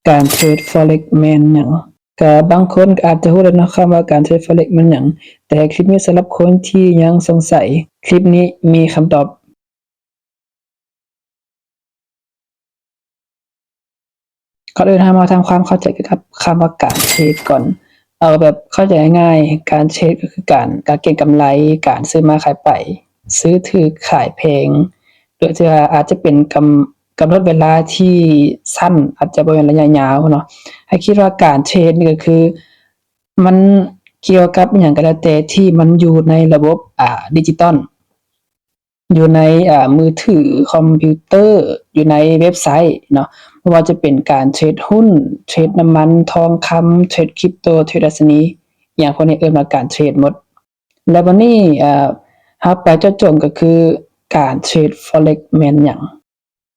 ການເທຣດ Forex ແມ່ນຫຍັງ? ກະບາງຄົນກະອາດຈະຮູ້ແລ້ວເນາະ ຄຳວ່າການເທຣດ Forex ແມ່ນຫຍັງ, ແຕ່ຄລິບນີ້ສຳລັບຄົນທີ່ຍັງສົງໄສ, ຄລິບນີ້ມີຄຳຕອບ. ກ່ອນອື່ນເຮົາມາທຳຄວາມເຂົ້າໃຈກ່ຽວກັບຄຳວ່າການເທຣດກ່ອນ. ເອົາແບບເຂົ້າໃຈງ່າຍໆ, ການເທຣດກໍຄືການ ການເກັງກຳໄລ, ການຊື້ມາຂາຍໄປ, ຊື້ຖືກຂາຍແພງ, ໂດຍທີ່ວ່າອາດຈະເປັນກຳ ກຳນົດເວລາທີ່ສັ້ນ, ອາດຈະບໍ່ແມ່ນໄລຍະຍາວເນາະ. ໃຫ້ຄິດວ່າການເທຣດນີ້ກໍຄື ມັນກ່ຽວກັບອີ່ຫຍັງກໍແລ້ວແຕ່ທີ່ມັນຢູ່ໃນລະບົບ ອາ ດິຈິຕອນ, ຢູ່ໃນ ອາ ມືຖື, ຄອມພິວເຕີ, ຢູ່ໃນເວັບໄຊເນາະ, ບໍ່ວ່າຈະເປັນການເທຣດຫຸ້ນ, ເທຣດນ້ຳມັນ, ທອງຄຳ, ເທຣດຄຣິບໂຕ, ເທຣດດັດຊະນີ, ອີ່ຫຍັງພວກນີ້ເອີ້ນວ່າການເທຣດໝົດ. ແລ້ວບັດນີ້ ອາ ເຮົາໄປເຈາະຈົງກໍຄືການເທຣດ Forex ແມ່ນຫຍັງ?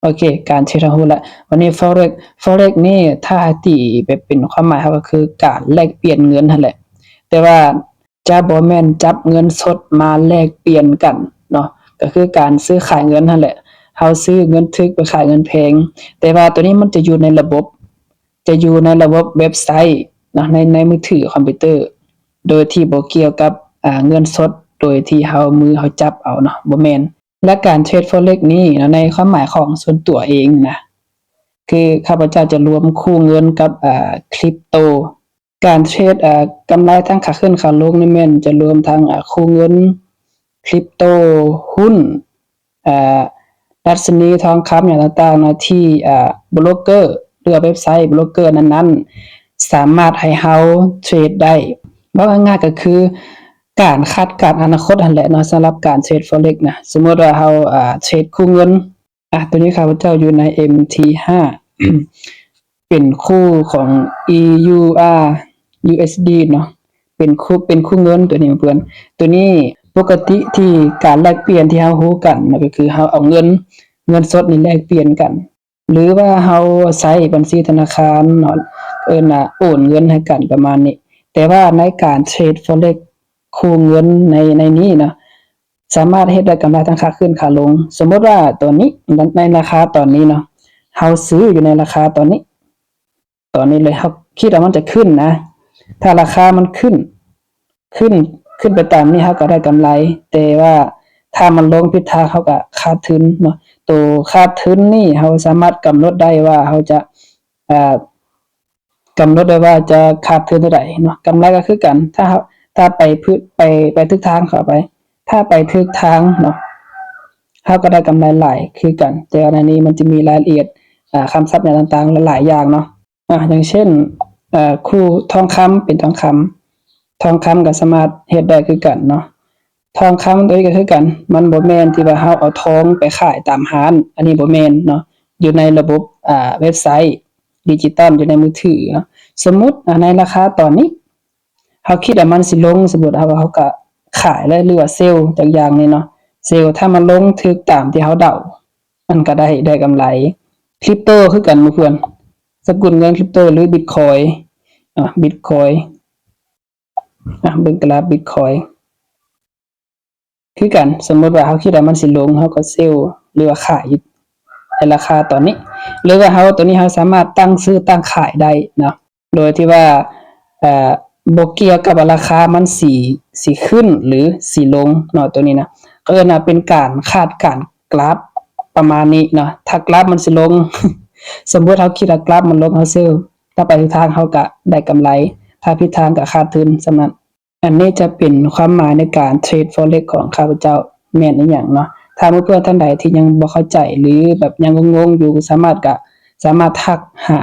ໂອເຄ ການເທຣດເຮົາຮູ້ລະ. ວັນນີ້ Forex Forex ນີ້ ຖ້າໃຫ້ຕີແບບເປັນຄວາມໝາຍເຮົາ ກໍຄືການແລກປ່ຽນເງິນຫັ້ນແຫຼະ, ແຕ່ວ່າຈະບໍ່ແມ່ນຈັບເງິນສົດມາແລກປ່ຽນກັນເນາະ, ກໍຄືການຊື້ຂາຍເງິນຫັ້ນແຫຼະ, ເຮົາຊື້ເງິນຖືກໄປຂາຍເງິນແພງ. ແຕ່ວ່າໂຕນີ້ມັນຈະຢູ່ໃນລະບົບ ຈະຢູ່ໃນລະບົບເວັບໄຊເນາະ, ໃນ ໃນມືຖືຄອມພິວເຕີ, ໂດຍທີ່ບໍ່ກ່ຽວກັບ ອາ ເງິນສົດ ໂດຍທີ່ເຮົາ ມືເຮົາຈັບເອົາເນາະ, ບໍ່ແມ່ນ. ແລະ ການເທຣດ Forex ນີ້ເນາະ ໃນຄວາມໝາຍຂອງສ່ວນຕົວເອງນະ ຄືຂ້າພະເຈົ້າຈະລວມຄູ່ເງິນກັບ ອາ ຄຣິບໂຕ. ການເທຣດ ອາ ກຳໄລທັງຂາຂຶ້ນຂາລົງນີ້ແມ່ນຈະລວມທັງ ອາ ຄູ່ເງິນ, ຄຣິບໂຕ, ຫຸ້ນ, ອາ ດັດຊະນີ, ທອງຄຳ ຫຍັງຕ່າງໆເນາະ ທີ່ ອາ ໂບຣກເກີ ຫຼືວ່າເວັບໄຊໂບຣກເກີນັ້ນໆ ສາມາດໃຫ້ເຮົາເທຣດໄດ້. ເວົ້າງ່າຍໆກໍຄືການຄາດການອະນາຄົດຫັ້ນແຫຼະເນາະ, ສຳລັບການເທຣດ Forex ນະ. ສົມມຸດວ່າເຮົາ ອາ ເທຣດຄູ່ເງິນ, ອາ ໂຕນີ້ຂ້າພະເຈົ້າຢູ່ໃນ ເອັມທີຫ້າ ເປັນຄູ່ຂອງ ອີຢູອາ ຢູເອັສດີ ເນາະ, ເປັນຄູ່ ເປັນຄູ່ເງິນໂຕນີ້ເພື່ອນ. ໂຕນີ້ປົກກະຕິທີ່ການແລກປ່ຽນທີ່ເຮົາຮູ້ກັນນະ ກໍຄືເຮົາເອົາເງິນ ເງິນສົດນີ້ແລກປ່ຽນກັນ ຫຼືວ່າເຮົາໃຊ້ບັນຊີທະນາຄານເນາະ, ເອີ້ນວ່າໂອນເງິນໃຫ້ກັນປະມານນີ້. ແຕ່ວ່າໃນການເທຣດ Forex ຄູ່ເງິນໃນ ໃນນີ້ເນາະ ສາມາດເຮັດໄດ້ກຳໄລທັງຂາຂຶ້ນຂາລົງ. ສົມມຸດວ່າຕອນນີ້ ໃນລາຄາຕອນນີ້ເນາະ ເຮົາຊື້ຢູ່ໃນລາຄາຕອນນີ້, ຕອນນີ້ເລີຍ ເຮົາຄິດວ່າມັນຈະຂຶ້ນນະ. ຖ້າລາຄາມັນຂຶ້ນ ຂຶ້ນ ຂຶ້ນໄປຕາມນີ້ ເຮົາກໍໄດ້ກຳໄລ, ແຕ່ວ່າຖ້າມັນລົງຜິດທາງ ເຮົາກໍຂາດທຶນເນາະ. ໂຕຂາດທຶນນີ້ ເຮົາສາມາດກຳນົດໄດ້ວ່າເຮົາຈະ ເອີ ກຳນົດໄດ້ວ່າຈະຂາດທຶນເທົ່າໃດເນາະ. ກຳໄລກໍຄືກັນ, ຖ້າເຮົາ ຖ້າໄປ ໄປ ໄປຖືກທາງ ຂໍອະໄພ, ຖ້າໄປຖືກທາງເນາະ ເຮົາກໍໄດ້ກຳໄລຫຼາຍຄືກັນ. ແຕ່ວ່າໃນນີ້ມັນຈະມີລາຍລະອຽດ ອາ ຄຳສັບຫຍັງຕ່າງໆຫຼາຍໆຢ່າງເນາະ. ອາ ຢ່າງເຊັ່ນ ອາ ຄູ່ທອງຄຳ ເປັນທອງຄຳ, ທອງຄຳກໍສາມາດເຮັດໄດ້ຄືກັນເນາະ. ທອງຄຳໂຕນີ້ກໍຄືກັນ, ມັນບໍ່ແມ່ນທີ່ວ່າເຮົາເອົາທອງໄປຂາຍຕາມຮ້ານ, ອັນນີ້ບໍ່ແມ່ນເນາະ. ຢູ່ໃນລະບົບ ອາ ເວັບໄຊດິຈິຕອນ ຢູ່ໃນມືຖືເນາະ. ສົມມຸດ ອາ ໃນລາຄາຕອນນີ້ ເຮົາຄິດວ່າມັນຊິລົງ, ສົມມຸດເຮົາ ເຮົາກໍຂາຍແລ້ວ ຫຼືວ່າເຊລຈັກຢ່າງນີ້ເນາະ, ເຊລ ຖ້າມັນລົງຖືກຕາມທີ່ເຮົາເດົາ ມັນກໍໄດ້ ໄດ້ກຳໄລ. ຄຣິບໂຕຄືກັນໝູ່ເພື່ອນ, ສະກຸນເງິນຄຣິບໂຕ ຫຼື ບິດຄອຍ ອາ ບິດຄອຍ ອາ ເບິ່ງກະລາຟບິດຄອຍ ຄືກັນ. ສົມມຸດວ່າເຮົາຄິດວ່າມັນຊິລົງ ເຮົາກໍເຊລ ຫຼືວ່າຂາຍຢູ່ໃນລາຄາຕອນນີ້, ຫຼືວ່າເຮົາ ໂຕນີ້ເຮົາສາມາດຕັ້ງຊື້ຕັ້ງຂາຍໄດ້ເນາະ, ໂດຍທີ່ວ່າ ເອີ ບໍ່ກ່ຽວກັບວ່າລາຄາມັນຊິ ຊິຂຶ້ນ ຫຼື ຊິລົງເນາະ. ໂຕນີ້ນະ ເອີ້ນວ່າເປັນການຄາດການກຣາຟປະມານນີ້ເນາະ. ຖ້າກຣາຟມັນຊິລົງ ສົມມຸດເຮົາຄິດວ່າກຣາຟມັນລົງ ເຮົາເຊລ, ຖ້າໄປຖືກທາງເຮົາກະໄດ້ກຳໄລ, ຖ້າຜິດທາງກະຂາດທຶນ ສ່ຳນັ້ນ. ອັນນີ້ຈະເປັນຄວາມໝາຍໃນການເທຣດ Forex ຂອງຂ້າພະເຈົ້າແມ່ນອີ່ຫຍັງເນາະ. ຖ້າໝູ່ເພື່ອນທ່ານໃດທີ່ຍັງບໍ່ເຂົ້າໃຈ ຫຼື ແບບຍັງງົງໆຢູ່ ສາມາດ ກະສາມາດທັກຫາ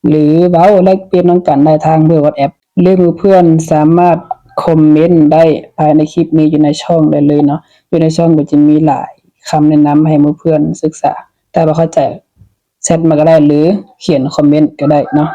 ຫຼື ເວົ້າແລກປ່ຽນນຳກັນໄດ້ທາງເບີ WhatsApp ຫຼື ໝູ່ເພື່ອນສາມາດຄອມເມັນໄດ້ພາຍໃນຄລິບນີ້ຢູ່ໃນຊ່ອງໄດ້ເລີຍເນາະ. ຢູ່ໃນຊ່ອງກໍຈະມີຫຼາຍຄຳແນະນຳໃຫ້ໝູ່ເພື່ອນສຶກສາ. ຖ້າບໍ່ເຂົ້າໃຈ ແຊັດມາກໍໄດ້ ຫຼື ຂຽນຄອມເມັນກໍໄດ້ເນາະ.